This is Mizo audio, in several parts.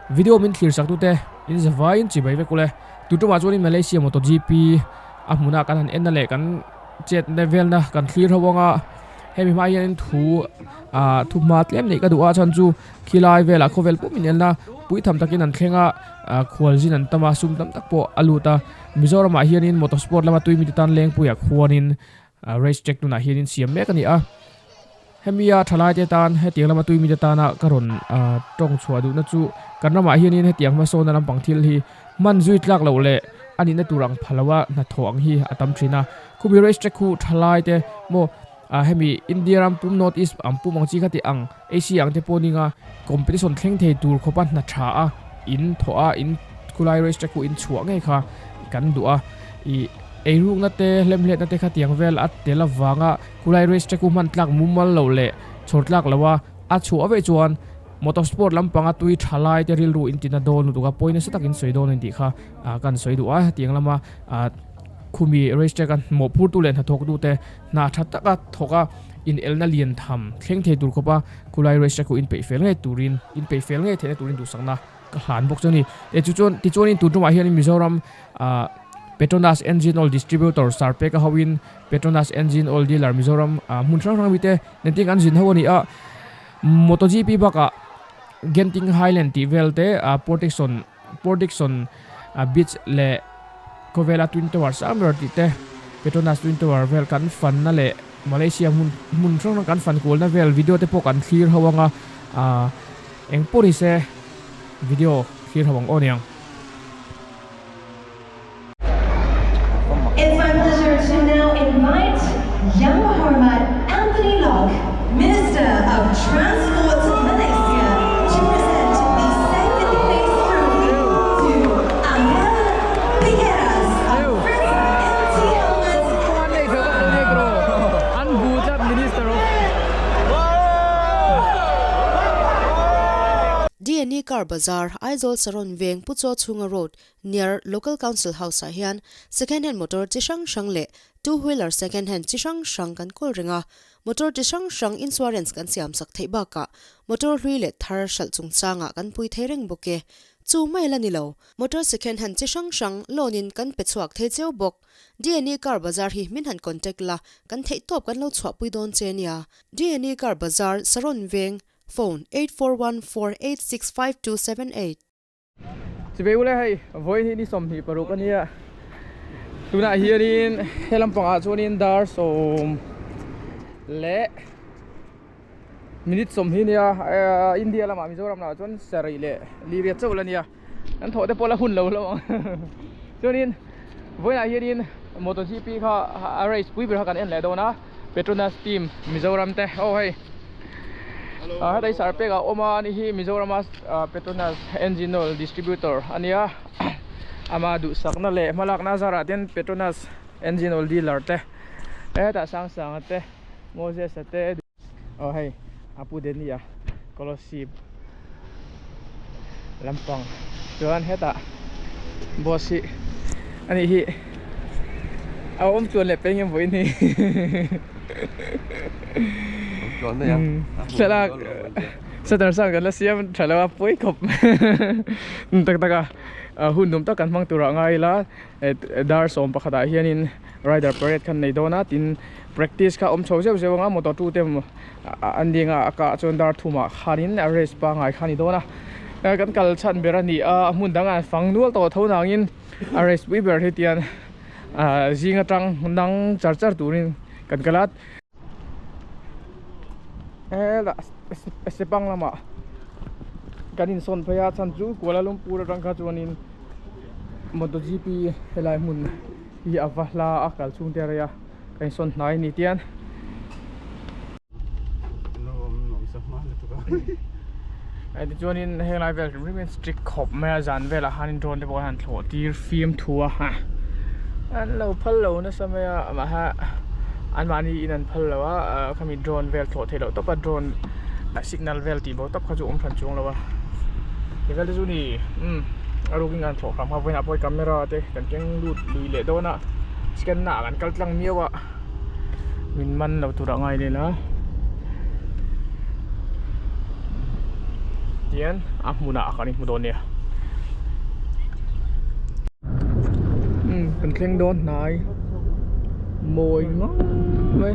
Video min thlir sak tute in zavaiin chibai vek ule. Tu tumah chuanin Malaysia MotoGP a hmunah kan han en na leh kan chet na velna kan thlir ho anga hemi hma hianin thu ah thu hma tlem neih ka duh a chhan chu khilai velah khawvel pum in elna pui tham takin an thleng a ah khual zin an tam a sum tam tak pawh a lut a Mizoramah hianin motorsport lama tui mite tan lengpuiah khuanin ah race track tunah hianin siam mek a ni a hemia thalai te tan hetiang lama tui mite tana ka rawn ah tawng chhuah duhna chu kan ramah hianin hetiang hmasawnna lampang thil hi hman zui tlak loh leh a nihna tur ang pha loa hnathawh ang hi a tam thin a khumi race track khu thalai te maw ah hemi India ram pum North East ang pum ang chi kha tih ang Asia ang te pawh ninga competition thleng thei tur khawpa hna tha a in thawh a in khulai race track khu in chhuah ngei kha kan duh a ih eirukna te hlemhletna te kha tiang vel a tel avanga khulai race track khu hman tlak mumal loh leh chhawr tlak loh a a chhuah veih chuan Motorsport lampanga tui tha lai te rilru in tina dawn lutuk a, pawi nasa takin sawi dawn a ni tih kha kan sawi duh a, hetiang lama khumi race track a mawhphurtu leh hnathawktu te hna tha taka thawk a inelna lian tham thleng thei tur khawpa khulai race track chu inpeih fel ngei turin inpeih fel ngei theihna turin duhsakna ka hlan bawk chu a ni. Tichuan tichuanin tun tumah hianin Mizoram Petronas Engine Oil Distributor Sarpeka hoin Petronas Engine Oil Dealer Mizoram hmun hrang hrang mite nenting an zin ho a ni a. MotoGP bakah Genting Highland tih vel te Port Dickson Port Dickson Beach leh khawvela Twin Tower sang ber tih te Petronas Twin Tower vel kan fanna leh Malaysia hmun hmun hrang hrang kan fan kualna vel video te pawh kan thlir ho anga eng pawh ni se video thlir ho ang aw niang. It's my pleasure to now invite Yang Berhormat Anthony Loke, Minister of Transport Malaysia, to present the second place trophy to Angel Piqueras of Frizz MT Helmets. DNE Car Bazar, Aizawl Saron Veng, Pu Chaw Chhunga Road, Near Local Council House ah hian second hand motor chi hrang hrang leh two wheeler second hand chi hrang hrang kan kawl reng a, motor chi hrang hrang insurance kan siam sak theih bakah motor hlui leh thar hralh chungchangah kan pui thei reng bawk e. Chu mai la ni lo, motor second hand chi hrang hrang loan in kan pe chhuak thei cheu bawk. DNE Car Bazar hi min han contact la, kan theihtawp kan lo chhuahpui dawn che nia. DNE Car Bazar, Saron Veng, Phone, 8414865278. Chivei ule hei vawiin hi ni 26 a nia tunah hianin he lampangah chuanin dar sawm leh minute sawm hi nia India lamah Mizoram lamah chuan sarih leh liriat chauh la nia kan thawh te pawh la hun lo hlauh ang chuanin vawiinah hianin MotoGP kha a race pui ber kha kan en leh dawn a. Petronas team Mizoram te aw hei ah hetai sarpek a awm a ani hi Mizoram a Petronas engine oil distributor a nia ama duhsakna leh hmalakna zarah ten Petronas engine oil dealer te hetah Sangsanga te Moses a te aw hei Apu Deni a Kolosib lampang chuan hetah boss hi ani hi a awm tluan leh peng em vawiin hi thlalak shutter sound kan la siam tha lo a pawi khawp tak tak a hun nuam tak kan hmang turah ngai ila dar sawm pakhatah hianin rider parade khan nei dawn a tin practice kha awm chho zeuh zeuh anga motor tu te an ding a a kah chuan dar thumah khanin a race pangngai kha a ni dawn a kan kal chhan ber a ni a a hmun dangah an fang nual tawh tho nangin a race pui ber hi tian ah zing atang nang char char turin kan kal a helah sepang lamah kan insawn phei a chhan chu Kuala Lumpur atang kha chuanin MotoGP helai hmun hi a va hla a kal chhung te a rei a kan insawn hnai a ni tian. Tichuanin heng lai vel hrim hrim hian strict khawp mai a zan velah khanin drone te pawh an han thlawh tir fim thu a ha an lo phal lo nasa mai a amah ha anmahni in an phal lo a khami drone vel thlawh theih loh tawp a drone signal vel tih bo tawp kha chu awm hran chuang lo a ti vel te chu ni umm a rukin kan thlawh hram kha vawiinah pawh camera te kan keng lut lui leh dawn a scan na ah kan kal tlang miau a. Min man lo tur a ngai lel a. Tihian a hmunah kan inhmu dawn nia. Umm kan thleng dawn hnai mawi ngang mai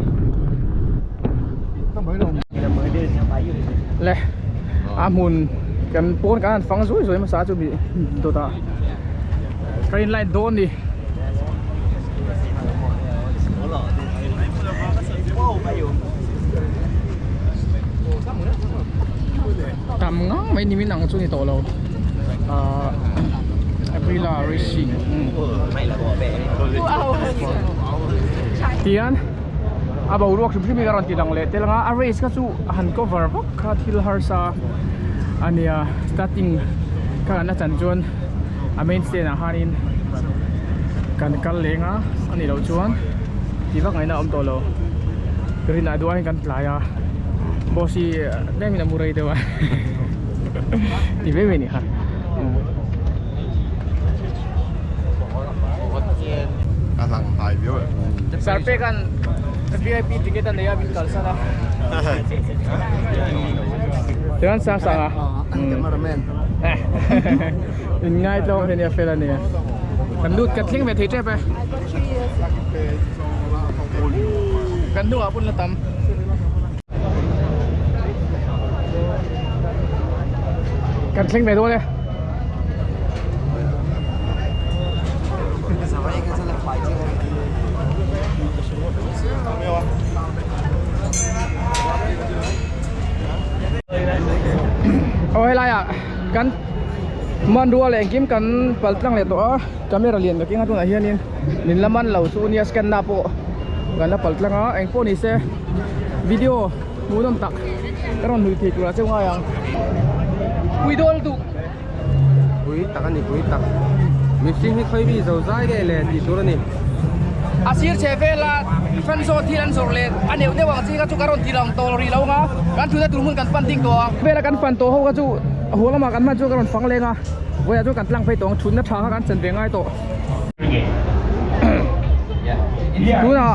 le a hmun kan pawn kan han fang zuai zuai hmasa chu mi dawtah ka in light dawn ni. Tam ngang mai nimin ang chu ni tawh lo ahh Aprila racing tihian a boruak hrim hrim hi ka rawn ti lang leh tel ang a a race kha chu a han cover vak kha thil harsa a nia starting kha kan la chan chuan a main stand ah khanin kan kal leng a a nih loh chuan tih vak ngaihna a awm tawh lo rinah duh aiin kan tlai a boss hi tlem in a mu rei deuh a ti ve mai a ni kha. A lang hnai viau e. Sir Pekan VIP ticket a nei a min kalsan a. Chuan sang sang a. Cameraman. In ngai tlawm hi nia fel a nia. Kan lut kan thleng ve thei tep e. Kan hnungah pawh la tam. Kan thleng ve dawn e. Aw helai ah kan hmanrua leh engkim kan pal tlang leh tawh a camera lian ka keng a tunah hianin min la man lo chu nia scan na pawh kan la pal tlang a engpawh ni se video hmuhnawm tak ka rawn hlui thei turah cheu ngai ang pui dawl duh pui tak a ni pui tak mihring hi khawi mi zo zai nge le tih tur a ni. A sir chhe vela fan zawn thil an zawrh leh a neuh neuh ang chi kha chu ka rawn ti lang tawh rih lo anga kan thutna tur hmun kan pan ding tawh ang. Vela kan fan tawh ho kha chu hual lamah kan hman chu ka rawn fang leng a vawiah chuan kan tlang phei tawh ang thutna tha kha kan chan ve ngai tawh. Tunah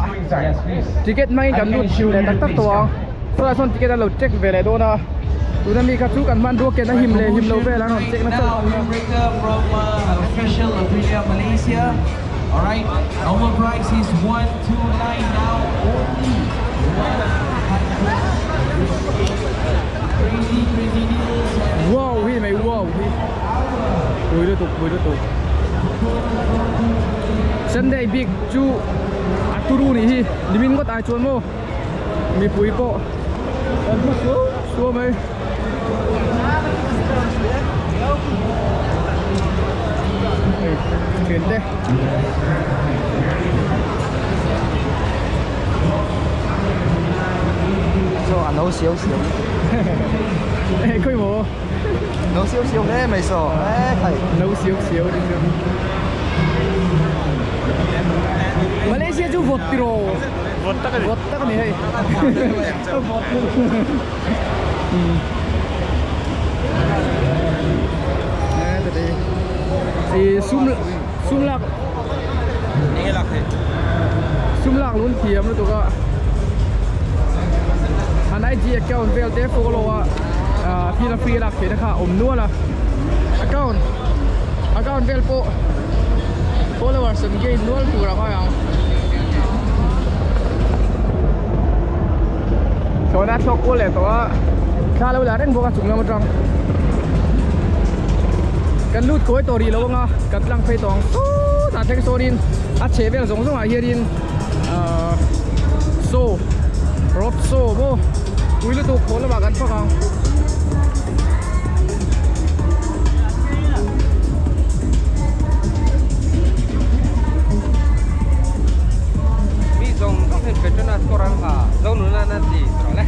ticket hmangin kan lut leh tak tak tawh ang sawlai sawn ticket an lo check ve leh dawn a tuna mi kha chu kan hmanrua ken a him leh him lo vel an rawn check nasa Wow hi mai wow hi pui lutuk pui lutuk Sunday bik chu a turu nih hi nimin ngawt ai chuan maw mipui pawh an hmu suau suau mai hei thian te. Saw a no siau siau Ê khơi mồ No siêu siêu hle mai saw ê thầy No siêu siêu đi chưa Malaysia chu vawt tiro Vawt tak ani Vawt tak ani hei Vawt Ê sum sum lak Enge lak thei Sum lak lun thiam lutuk a An IG account vel te follow a thil a free lak theihna kha a awm nual a account account vel pawh followers an gain nual tur a ngai ang Thlawhna a thlawk kual leh tawh a thla lo la reng bawk a chung lam atang kan lut kawi tawh rih lo anga kan tlang phei tawh ang sawtah thleng sawnin a chheh vel zawng zawngah hianin ahh saw road saw maw pui lutuk haw lamah kan fak ang. Mi zawng zawng hian Petronas kawr an ha zo nuna na ti tawh le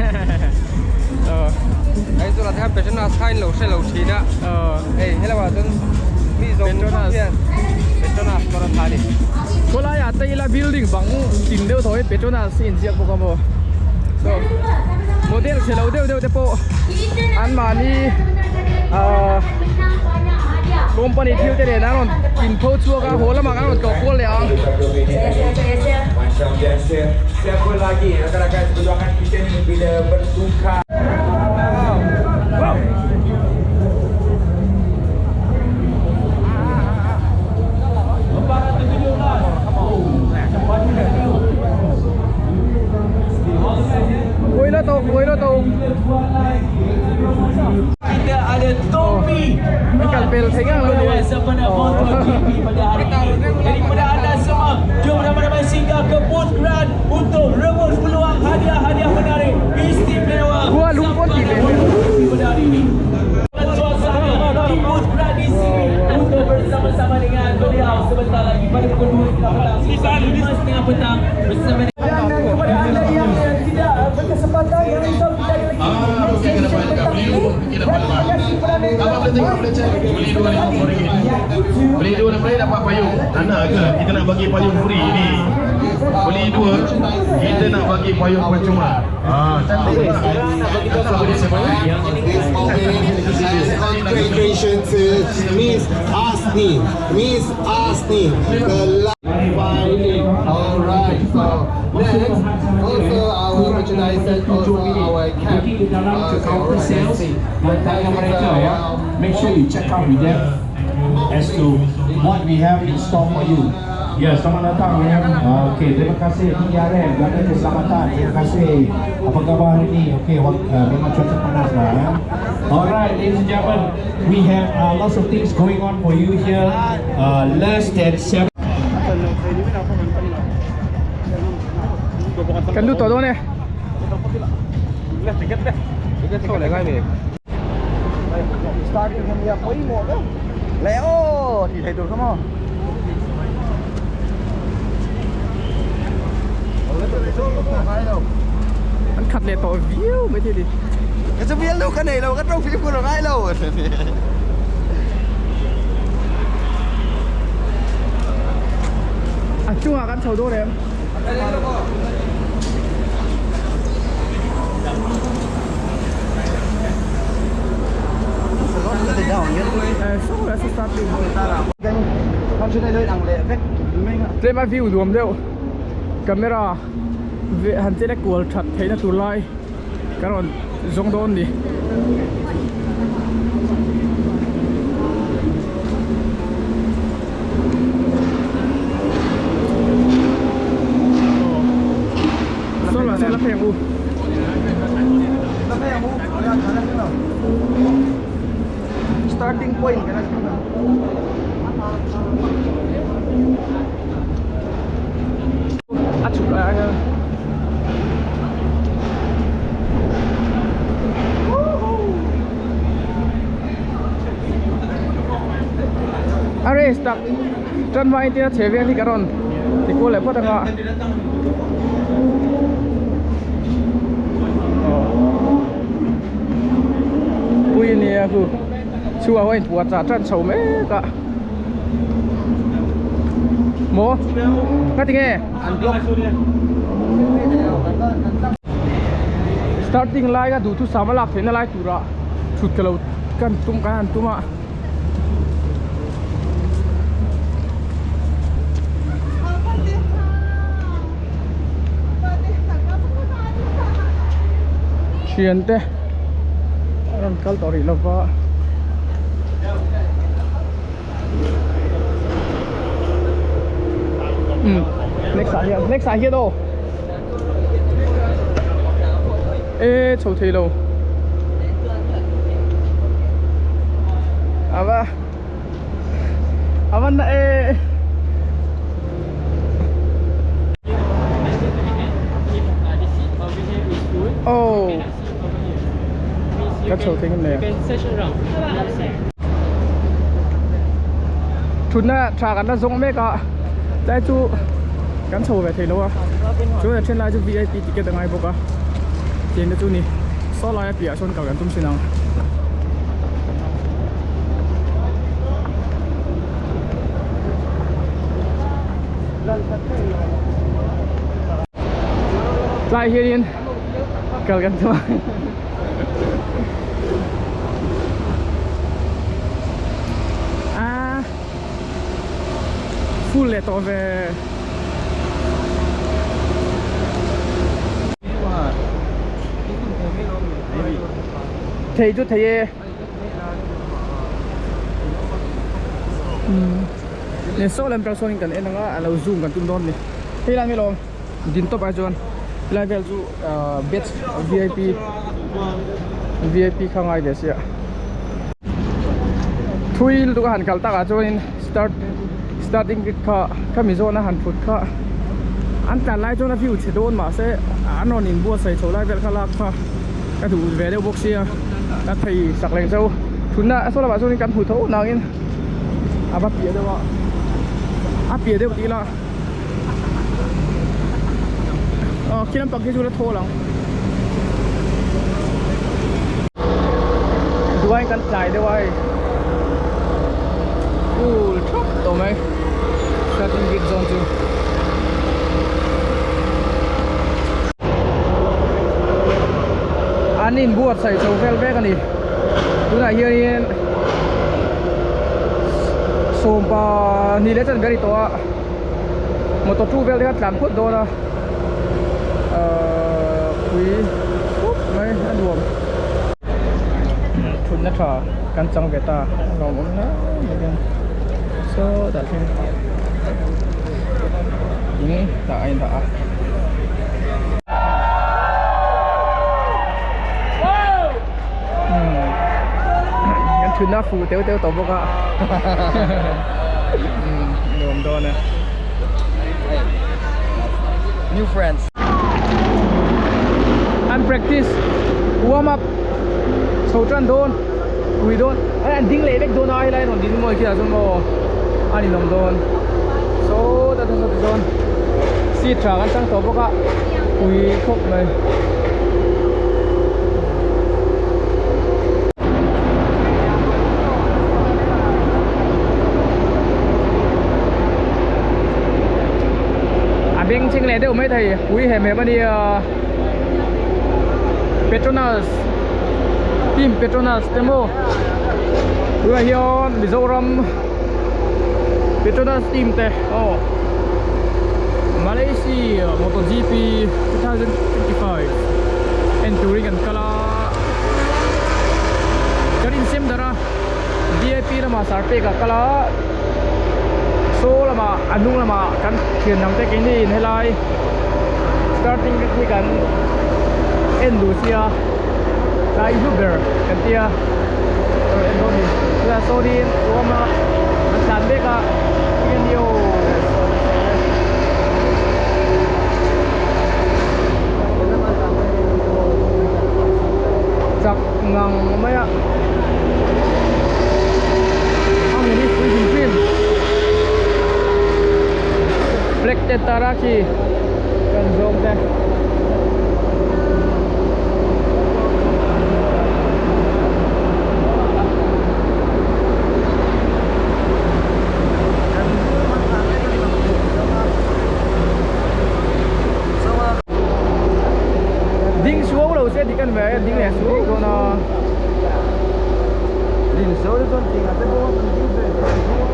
Aizawl ah te khan Petronas kha in lo hre lo thin a hei helaiah chuan mi zawng zawng hian Petronas kawr an ha a ni. Khawlai ah te ila building bang tin deuh tho hi Petronas hi inziak bawk a maw so model chhe lo deuh deuh te pawh an mahni ahh company thil te nen an rawn inpho chhuak a haw lamah kan rawn tlawh kual leh ang. sempena MotoGP pada hari ini. Jadi kepada anda semua, jom ramai-ramai singgah ke booth Grand untuk rebut peluang hadiah-hadiah menarik istimewa Kuala Lumpur sempena di MotoGP pada hari ini. Suasana di booth Grand di sini untuk bersama-sama dengan beliau sebentar lagi pada pukul 2.30 petang, 5.30 petang bersama Dan kepada anda yang tidak berkesempatan yang risau kita ada lagi Ah, okey, kena session balik. petang Beli ini. dua, okey, dapat Dan terima kasih kepada mereka Abang boleh tengok, boleh check. Beli dua RM50. Beli dua RM50 dapat payung. Tak nak ke? Kita nak bagi payung free ni. Beli dua, kita nak bagi payung percuma. Ah, cantik tak? Tak beli siapa? This moment and congratulations to Miss Asni. Miss Asni, the last five. All right. So next, also our merchandise and also our cap. Looking dalam ke Okay, counter alright, sales let's see. dan tanya mereka ya. Make sure you check out with them as to what we have in store for you. Ya, selamat datang ya. Okey, terima kasih PRM jaga keselamatan. Terima kasih. Apa khabar hari ini? Okey, memang cuaca panas lah ya. Alright, ladies and gentlemen, we have lots of things going on for you here. Less than 7 Kan lut tawh dawn e. An khat leh tawh viau mai thei a ni. A chungah kan chho dawn em? Tlem a view nuam deuh camera han chen a kual that theihna tur lai ka rawn zawng dawn a ni. Saw lah saw la phei ang u. Starting point A chhuk ah hian a race tak tan hma in tia chhe vel hi ka rawn ti kual leh phawt anga pui ania khu chhuah ho a inpuah chah tan chho mek a maw nga tinge starting lai a duhthusam a lak theihna lai turah thut ka lo kan tum kan han tum a. Thiante a rawn kal tawh rih lova. Umm next ah hian next ah hian aw e chho thei lo ava ava na e. Oh ka chho thei ngam nei a thutna tha kan la zawng mek a tlai chu kan chho ve thei lo a chuan a then lai chu vip ticket a ngai bawk a tiang te chu ni saw lai a piah sawn kal kan tum sin ang. Tlai hianin kal kan tum a ah full leh tawh ve. Thei chu thei e. Nen saw lam tang sawn kan en anga a lo zoom kan tum dawn a ni hei lai mai lawm din tawp ah chuan helai vel chu batch vip vip kha ngai ve sia. Thui lutuk a han kal takah chuanin start starting grid kha khami zawna han thut kha an tlan lai chuan a view chhe dawn mahse an rawn inbuatsaih chho lai vel kha lak kha ka duh ve deuh bawk sia ka thei sak leng chauh thutna saw lamah chuanin kan hmu tho nangin a va piah deuh a a piah deuh tih ila aw khi lampang khi chu la thawl ang duain kan tlai deuh a hei cool thap tawh mai starting gate zawn chu an inbuatsaih chho vel vek a ni tunah hianin sawmpa hnih leh chanve a ni tawh a motor two vel te kha tlan phawt dawn a ahh pui khup mai a nuam thutna tha kan chang ve ta a lawmawm hle mai hian sawtah khian in tah a indah a. Kan thutna a fuh teuh teuh tawh bawk a nuam dawn e New friends. An practice warm up chho tan dawn pui dawn an ding leh vek dawn a helai rawn din mawi khi ah chuan maw a ninawm dawn so ta ta saw ti sawn seat tha kan chang tawh bawk a pui khawp mai. A beng chhing leh deuh mai thei pui hem hem a nia Petronas team Petronas te maw tunah hian Mizoram Petronas team te aw Malaysia MotoGP 2025 en turin kan kal a kan insem darh a vip lamah sarpek a kal a saw lamah a hnung lamah kan thian dang te keini in helai starting grid hi kan en duh sia tlai hlu ber kan tia en dawn a ni tunah sawnin warm up an tlan mek a eng nge ni aw. Chak ngang mai a a hmun hi pui hrim hrim flag te tar a khi kan zawng te. Ding suau lo se dik a ni mai a ding leh suau dawn a. Ding suau te chuan tingah te pawh kan ding ve thei tho a.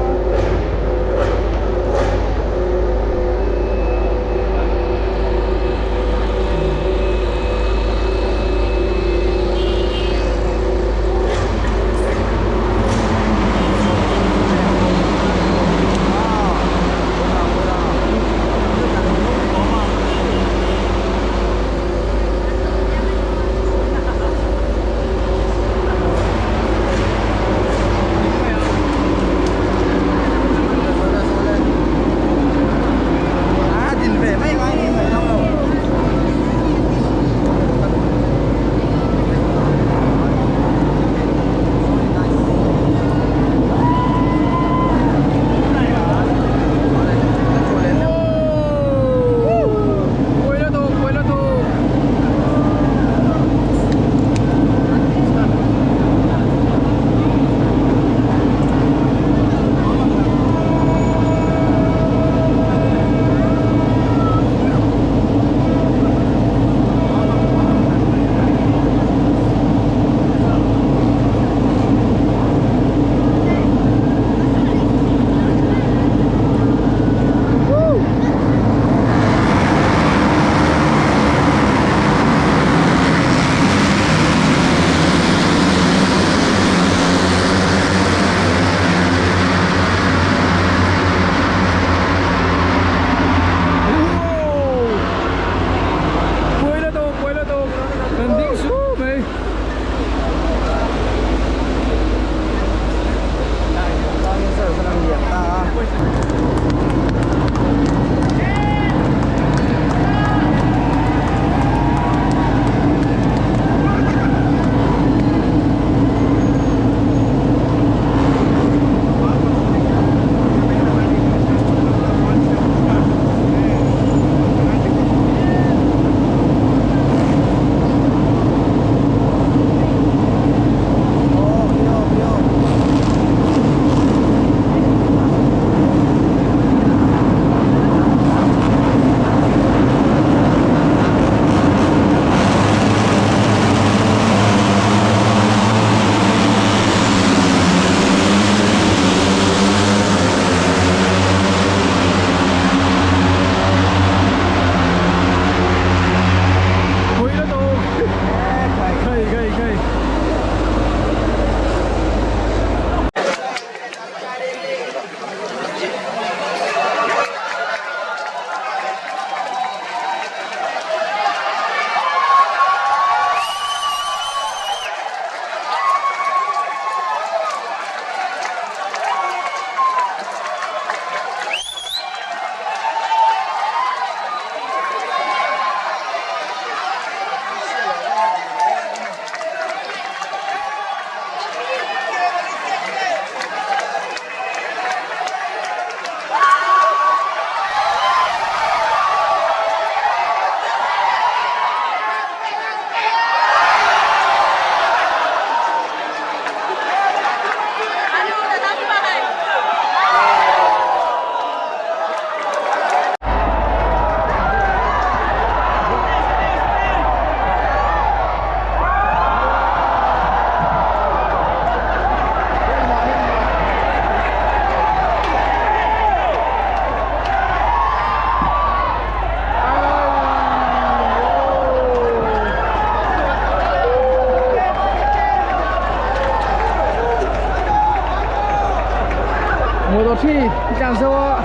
Moto 3 tlan zo a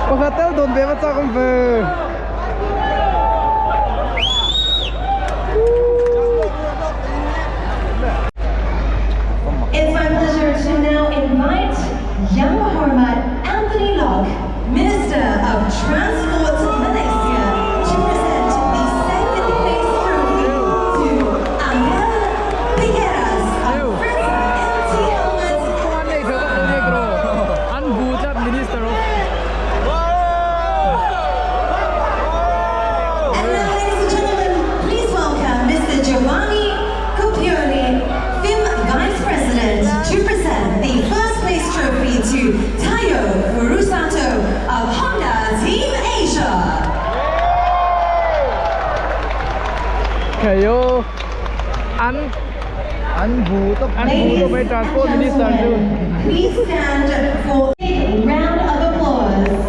pakhat tel dawn ve va chak awm ve. It's my pleasure to now invite Yang Hormat Anthony Locke, Minister of Transport Malaysia, to present the second place trophy to Angel Piqueras of Fritz MT Helmets. An bu tlat Minister of And now, ladies and gentlemen, please welcome Mr. Giovanni Copioli, FIM Vice President, to present the first place trophy to Tayo Furusato of Honda Team Asia. Khayo an An bu tawp an bu tawp mai Transport Minister chu. Please stand for a big round of applause.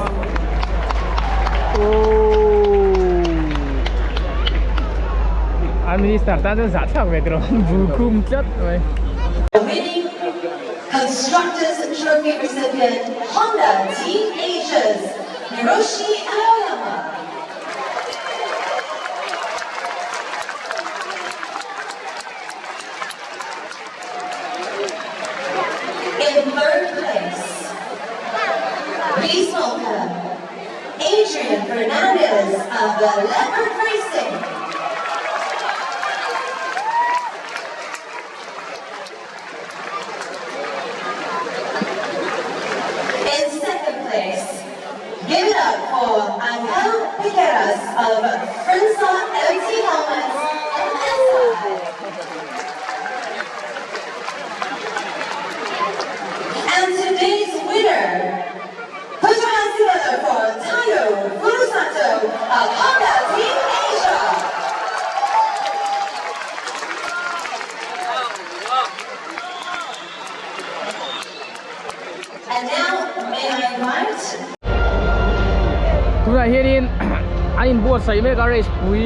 An Minister tan chuan zah thlak ve tiraw an bu khum tlat mai. Winning Constructors Trophy recipient, Honda Team Asia's Hiroshi Aoyama. In third place, please welcome Adrian Fernandez of the Leopard Racing. In second place, give it up for Angel Piqueras of Frinsa MT Helmets MSI. And today's winner, put your hands together for Tayo Furusato of Honda Team Asia. And now, may I invite Tunah hianin an inbuatsaih mek a race pui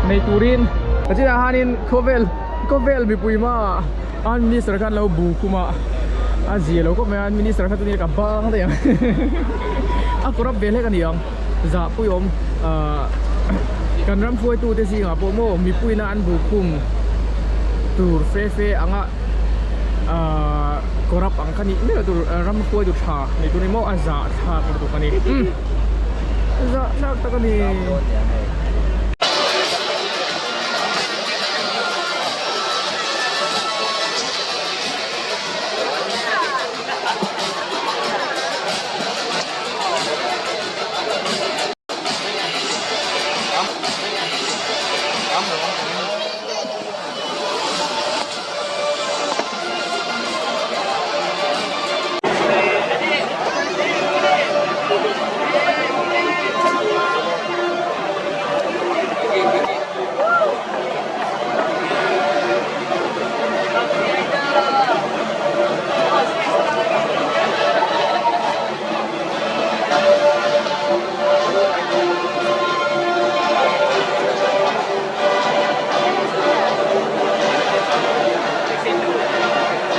nei turin ka chinah hianin khawvel khawvel mipui hmaah an minister khan lo bu khum a a zia lo khawp mai a an minister kha chuan ka bang daih ang a corrupt ve hlek a ni ang zah pui awm ahh kan ram hruaitute zingah pawh maw mipuiin a an bu khum tur fe fe anga ahh corrupt ang kha nih miah tur ram hruaitu tha ni tur ni maw a zah thlak lutuk a ni umm zah thlak tak a ni.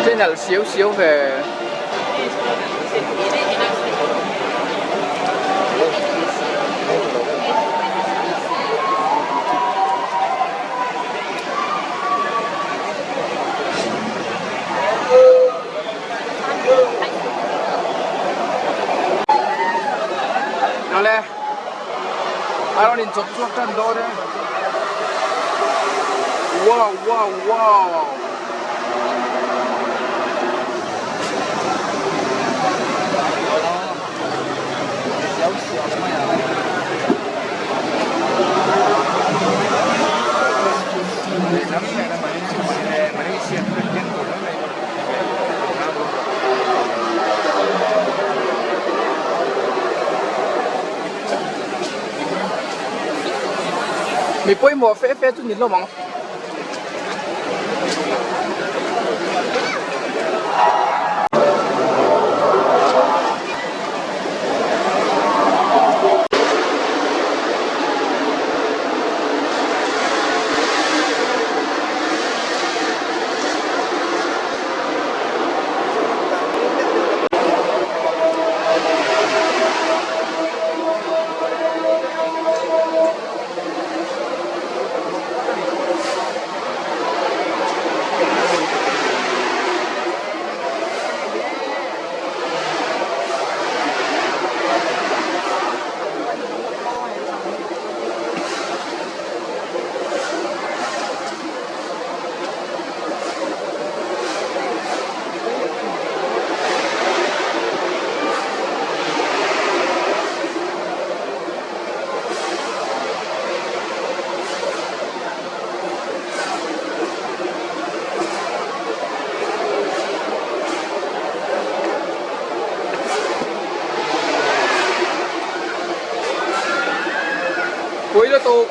Channel siau siau ve. Awle a rawn inchawp chhuak tan dawn e wow wow wow. Mi pawimawh fe fe chu ni hlawm ang. lutuk.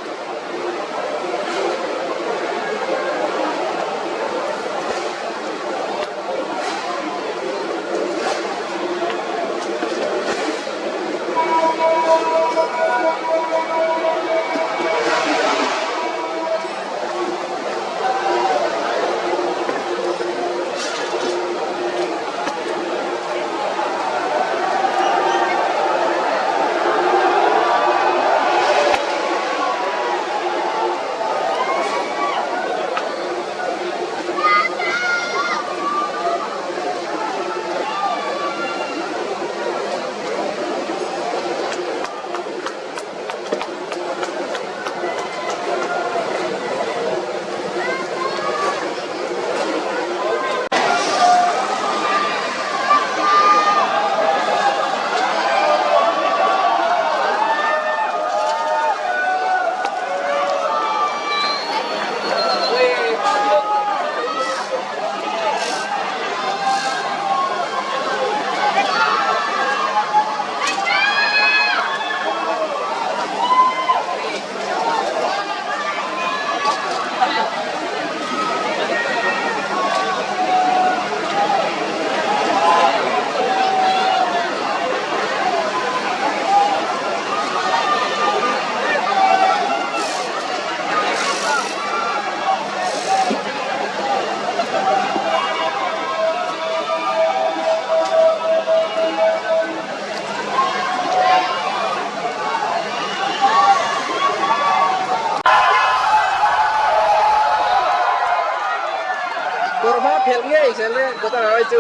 Kawr hma phelh ngei zel e kawt a rai chu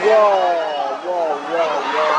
wow wow wow wow.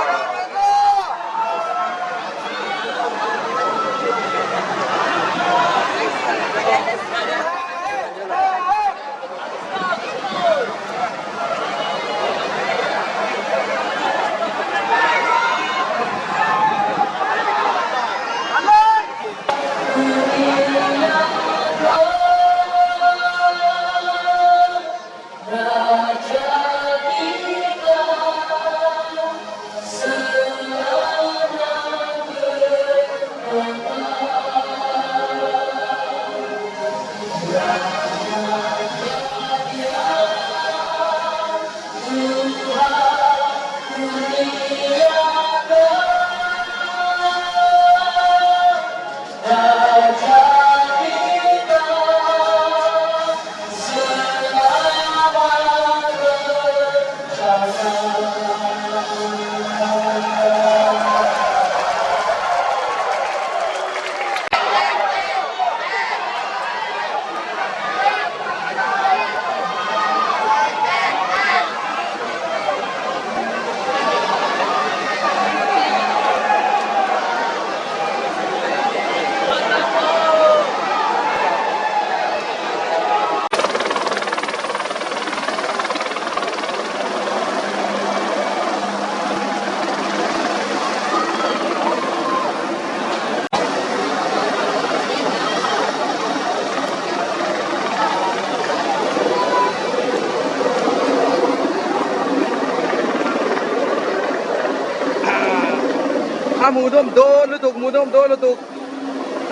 A hmuhnawm dawn lutuk hmuhnawm dawn lutuk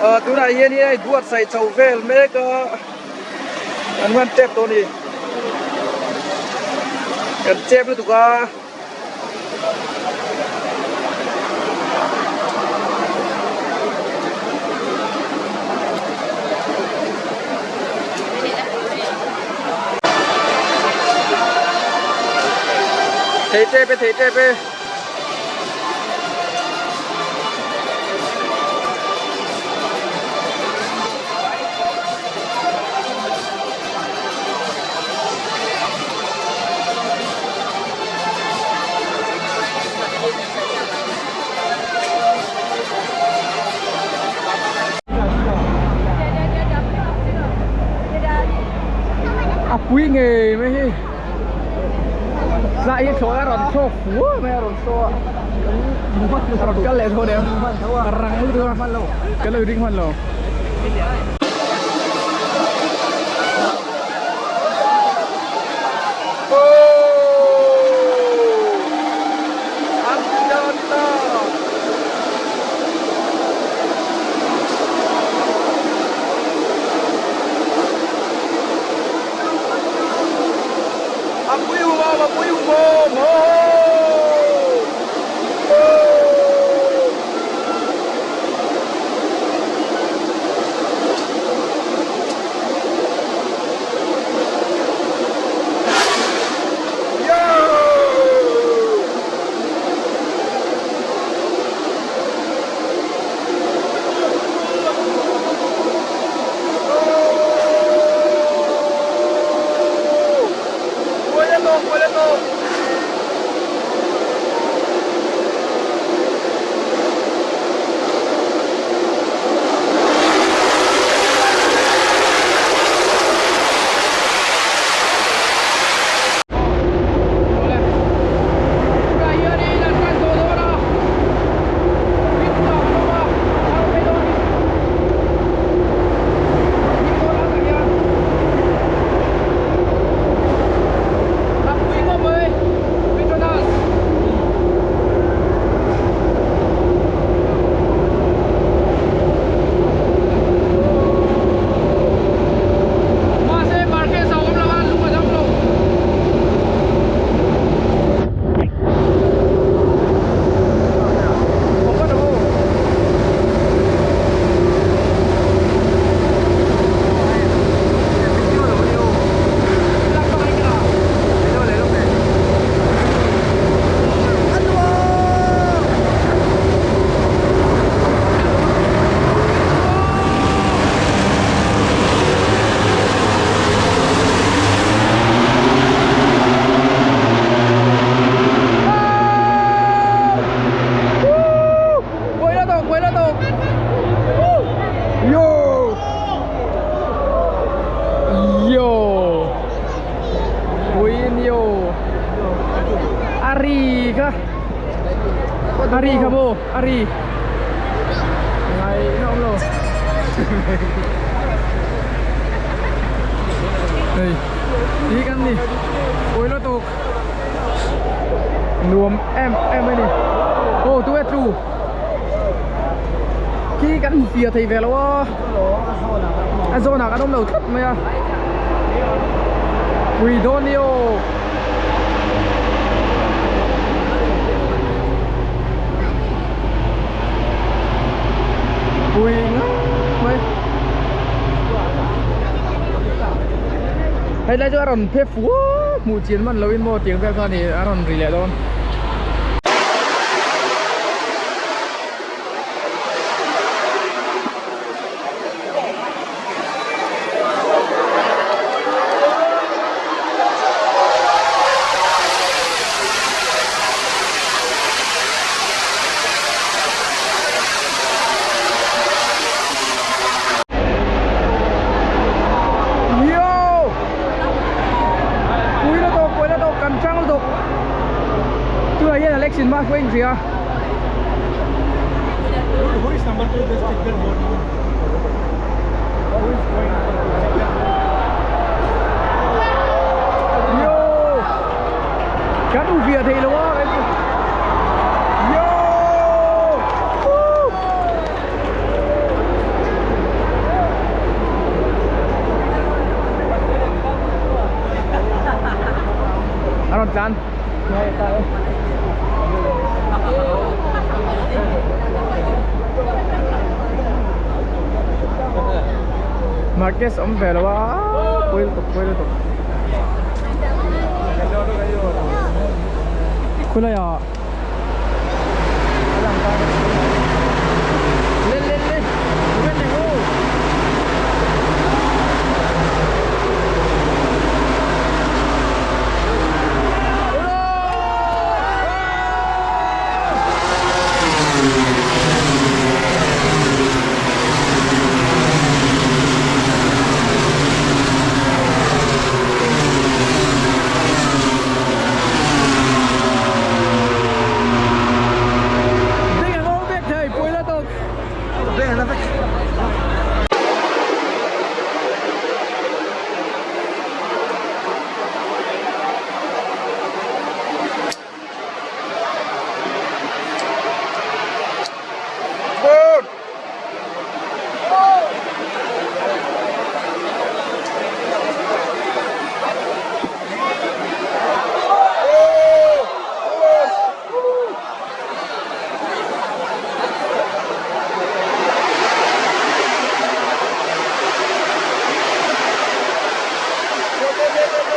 ah tunah hian in a inbuatsaih chho vel mek a an ngan tep tawh a ni kan chep lutuk a. Thei tep e thei tep e. A pui ngei mai hi tlai hi thlawh a rawn thlawk fua mai a rawn saw a rawn kal leh tho deuh a rang lutuk a ka lo ring hman lo. nuam a pui bawm haw haw. Nuam em em a ni aw tu e tlu khi kan hmu fia thei ve lo a a zawnah kan awm lo tlat mai a pui dawn ni aw. Pui ngam mai hei lai chu a rawn phe fuau hmuh chian man loin maw tiang vel kha a ni a rawn ri leh dawn. Yo! Pui lutuk, pui lutuk, kan chang lutuk. Tunah hian Alex in hma hruai inhria. Yo! Kan u via thei lo a. Yo! Woo! A rawn tlan. Marquez awm ve lo a pawi lutuk pawi lutuk khulaiah lên lên lên lên này ô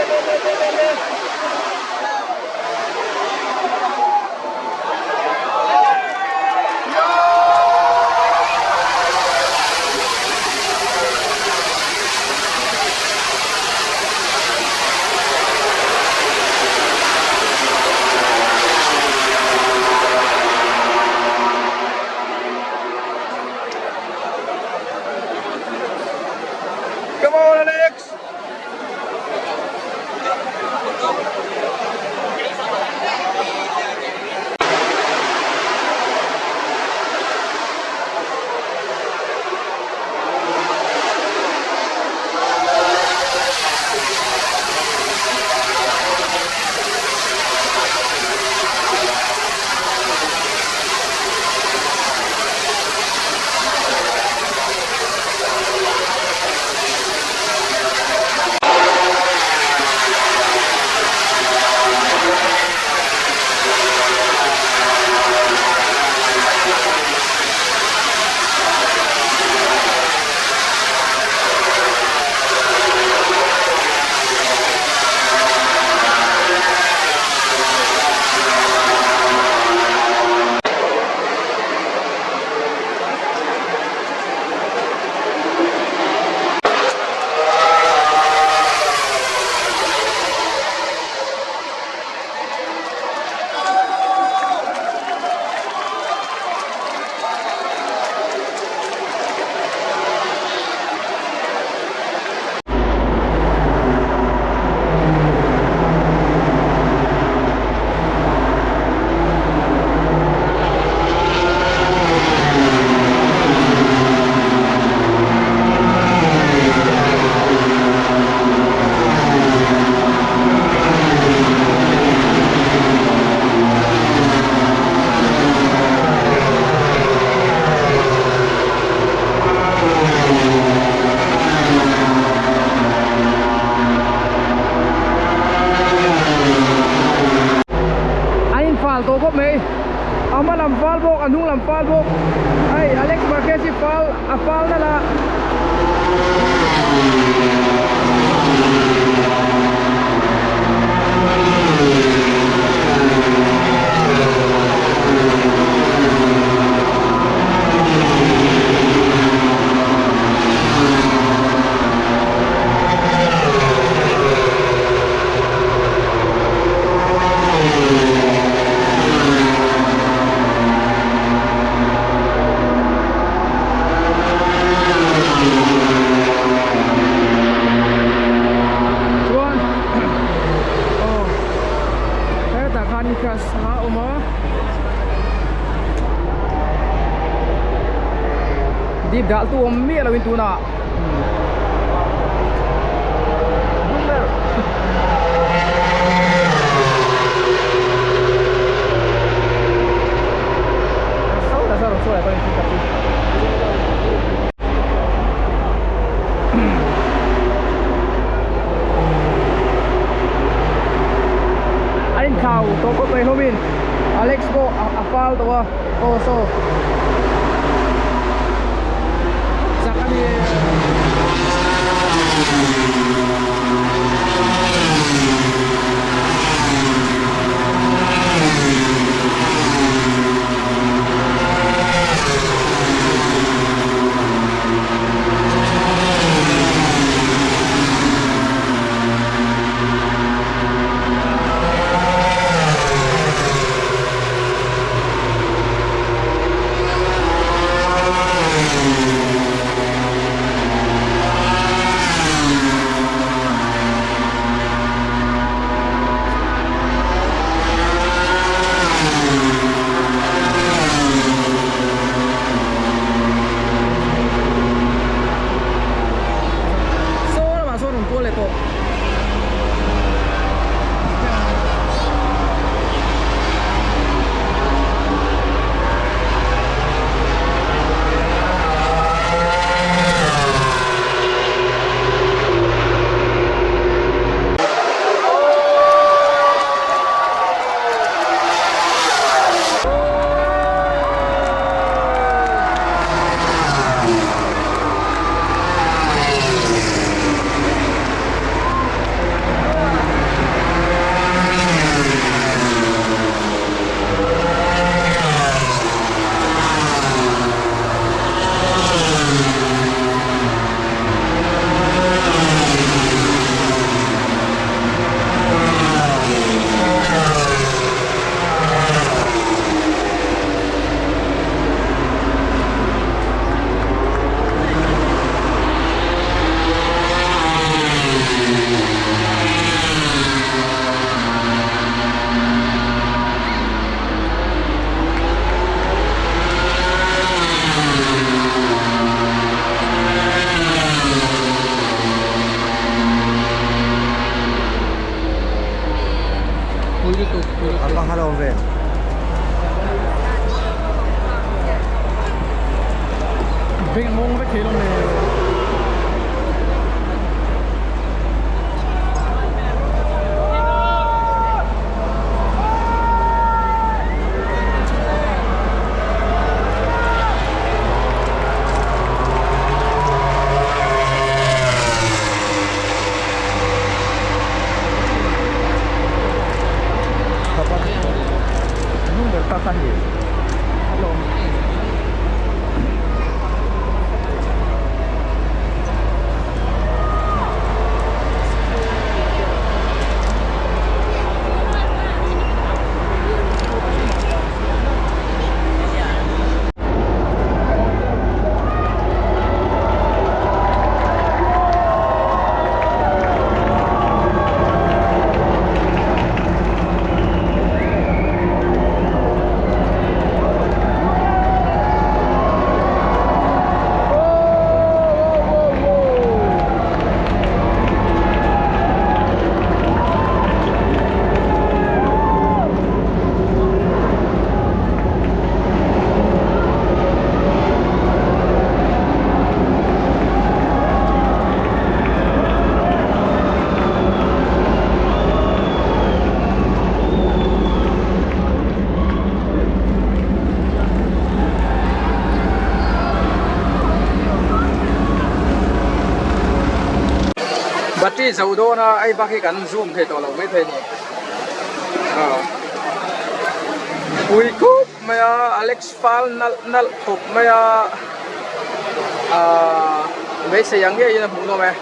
le le le le le. Come on, Alex! An in fal tawh khawp mai a hma lam fal bawk a hnung lam fal bawk hei Alex Marquez hi fal a fal nalh a. Chuan aw hetah khan crash a awm a dip dah tu awm miah loin tunah. An inthlau tawh khawp mai hlawmin Alex pawh a fal tawh a aw saw chak a ni. Saw lamah sawn rawn kual leh tawh. lutuk pui lutuk. A va hal awm ve. Beng a ngawng vek thei lo nge. Battery zo dawn a hei bak hi kan zoom thei tawh lo maithei a ni pui khup mai a Alex fal nalh nalh khawp mai a ahh beisei ang ngeiin a hmuh nawm e.